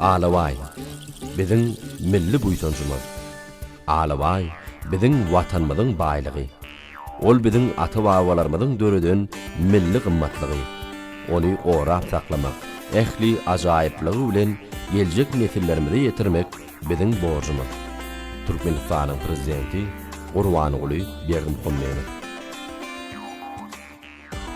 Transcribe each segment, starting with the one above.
Alabaý, biziň milli buýsanjymyz. Alabaý, biziň Watanymyzyň baýlygy. Ol biziň ata-babalarymyzyň döreden milli gymmatlygy. Ony gorap saklamak, ähli ajaýyplygy bilen geljek nesillerimize ýetirmek biziň borjumyz. Türkmenistanyň Prezidenti Gurbanguly Berdimuhamedow.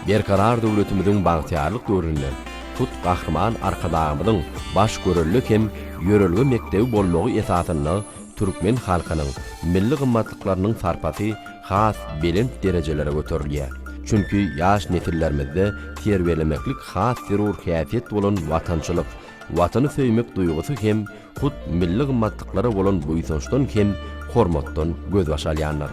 Berkarar döwletimiziň bagtyýarlyk döwründe hut Gahryman Arkadagymyzyň baş görelde hem ýörelge mekdebi bolmagy esasynda türkmen halkynyň milli gymmatlyklarynyň sarpasy has belent derejelere göterilýär. Çünki ýaş nesillerimizde terbiýelemeklik has zerur häsiýet bolan watançylyk, Watany söýmek duýgusy hem hut milli gymmatlyklara bolan buýsançdan hem hormatdan gözbaş alýandyr.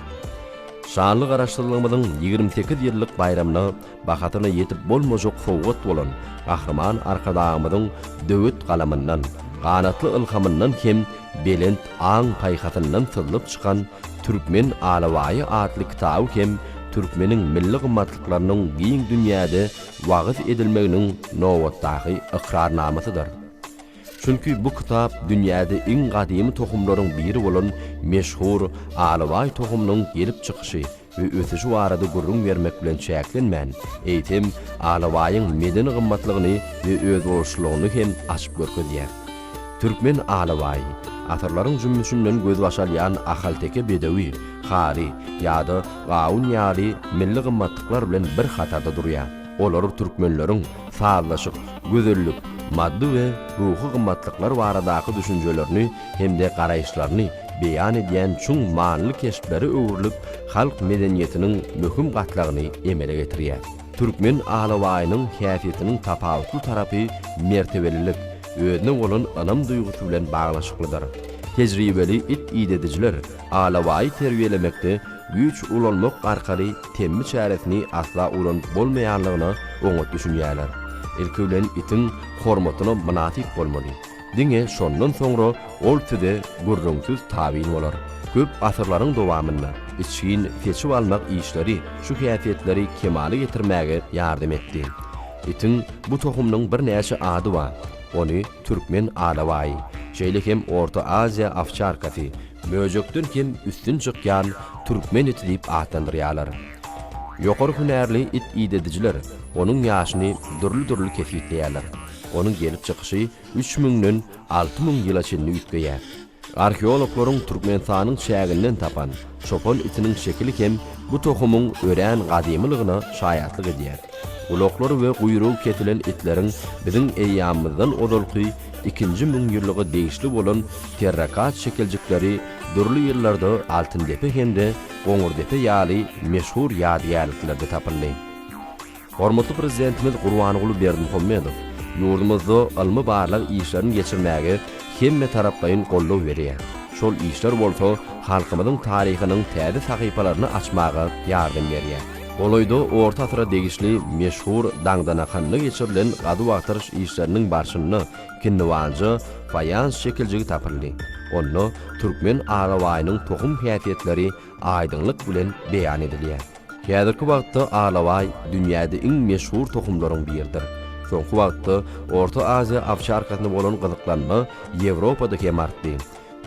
Şanly Garaşsyzlygymyzyň 28 ýyllyk baýramyna bahasyna ýetip bolmajak sowgat bolan Gahryman Arkadagymyzyň döwet galamyndan, ganatly ylhamyndan hem belent aň-paýhasyndan syzlyp çykan Türkmen alabaýy atly kitaby hem türkmeniň milli gymmatlyklarynyň giň dünýäde wagyz edilmeginiň nobatdaky ykrarnamasydyr. Çünki bu kitap dünýäde iň gadymy tohumlaryň biri bolan meşhur alabaý tohumynyň gelip çykyşy we ösüşi barada gürrüň bermek bilen çäklenmän, eýsem, alabaýyň medeni gymmatlygyny we özboluşlylygyny hem açyp görkezýär. Türkmen alabaýy, asyrlaryň jümmüşinden gözbaş alýan ahalteke bedewi, haly ýa-da gawun ýaly milli gymmatlyklar bilen bir hatarda durýar. Olar türkmenleriň sazlaşyk, gözellik, maddy we ruhy gymmatlyklar baradaky düşünjelerini hem-de garaýyşlaryny beýan edýän çuň manyly keşplere öwrülip, halk medeniýetiniň möhüm gatlagyny emele getirýär. Türkmen alabaýynyň häsiýetiniň tapawutly tarapy mertebelilik, özüne bolan ynam duýgusy bilen baglanyşyklydyr. Tejribeli it idedijiler alabaýy terbiýelemekde güýç ulanmak arkaly temmi çäresini asla ulanyp bolmaýanlygyna oňat düşünýärler. Ilki bilen itiň hormatyna mynasyp bolmaly. Diňe şondan soňra ol size gürrüňsiz tabyn bolar. Köp asyrlaryň dowamynda içgin seçip almak işleri şu häsiýetleri kemala getirmäge ýardam etdi. Itiň bu tohumynyň birnäçe ady bar. Ony türkmen alabaýy, şeýle hem Orta Aziýa owçarkasy, möjekden hem üstün çykýan türkmen iti diýip atlandyrýarlar. Ýokary hünärli it idedijiler onuň ýaşyny dürli-dürli kesgitleýärler. Onuň gelip çykyşy üç müňden 6000 ýyla çenli üýtgeýär. Arheologlaryň Türkmenistanyň çäginden tapan çopan itiniň şekili hem bu tohumyň örän gadymylygyna şaýatlyk edýär. Gulaklary we guýrugy kesilen itleriň biziň eýýamymyzdan ozalky ikinji müňýyllyga degişli bolan terrakat şekiljikleri dürli ýyllarda Altyndepe hem-de Goňurdepe ýaly meşhur ýadygärliklerde tapyldy. Hormatly Prezidentimiz Gurbanguly Berdimuhamedow ýurdumyzda ylmy-barlag işlerini geçirmäge hemmetaraplaýyn goldaw berýär. Şol işler bolsa halkymyzyň taryhynyň täze sahypalaryny açmaga ýardam berýär. Golaýda orta asyra degişli meşhur Daňdanakanda geçirilen gazuw-agtaryş işleriniň barşynda kinniwanja faýans şekiljigi tapyldy. Onda türkmen alabaýynyň tohum häsiýetleri aýdyňlyk bilen beýan edilýär. Häzirki wagtda alabaý dünýäde iň meşhur tohumlaryň biridir. Soňky wagtda Orta Aziýa owçarkasyna bolan gyzyklanma Ýewropada hem artdy.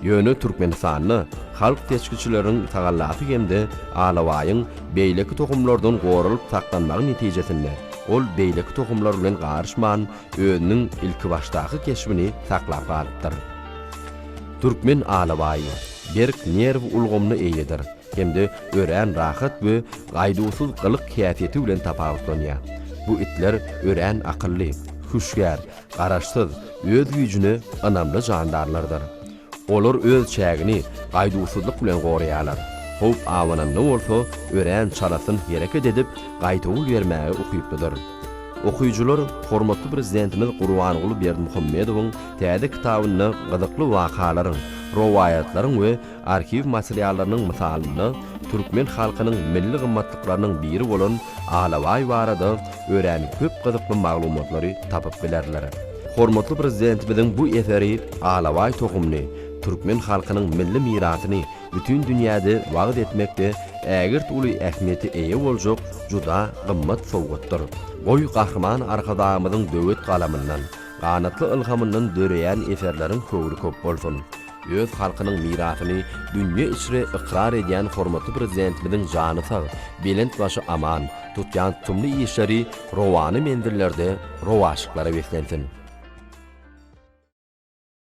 Ýöne Türkmenistanda halk seçgiçileriniň tagallasy hem-de alabaýyň beýleki tohumlardan goralyp saklanmagy netijesinde, ol beýleki tohumlar bilen garyşman, özüniň ilkibaşdaky keşbini saklap galypdyr. Türkmen alabaýy berk nerw ulgamyna eýedir. Hem-de örän rahat we gaýduwsyz gylyk-häsiýeti bilen tapawutlanýar. Bu itler örän akylly, hüşgär, garaşsyz, öz güýjüne ynamly jandarlardyr. Olar öz çägini gaýduwsyzlyk bilen goraýarlar. Howp abananda bolsa örän çalasyn hereket edip, gaýtawul bermäge ukyplydyr. Okyjylar hormatly Prezidentimiz Gurbanguly Berdimuhamedowyň täze kitabynda gyzykly wakalaryň, rowaýatlaryň we Arhiw materiallarynyň mysalynda türkmen halkynyň milli gymmatlyklarynyň biri bolan alabaý barada örän köp gyzykly maglumatlary tapyp bilerler. Hormatly Prezidentimiziň bu eseri alabaý tohumyny, türkmen halkynyň milli mirasyny bütin dünýäde wagyz etmekde ägirt uly ähmiýete eýe boljak juda gymmat sowgatdyr. Goý, Gahryman Arkadagymyzyň döwet galamyndan. Ganatly ylhamyndan döreýän eserleriň höwri köp bolsun! Öz halkynyň mirasyny dünýe içre ykrar edýän hormatly Prezidentimiziň jany sag, belent başy aman, tutýan tutumly işleri rowana menzillerde rowaçlyklara beslensin!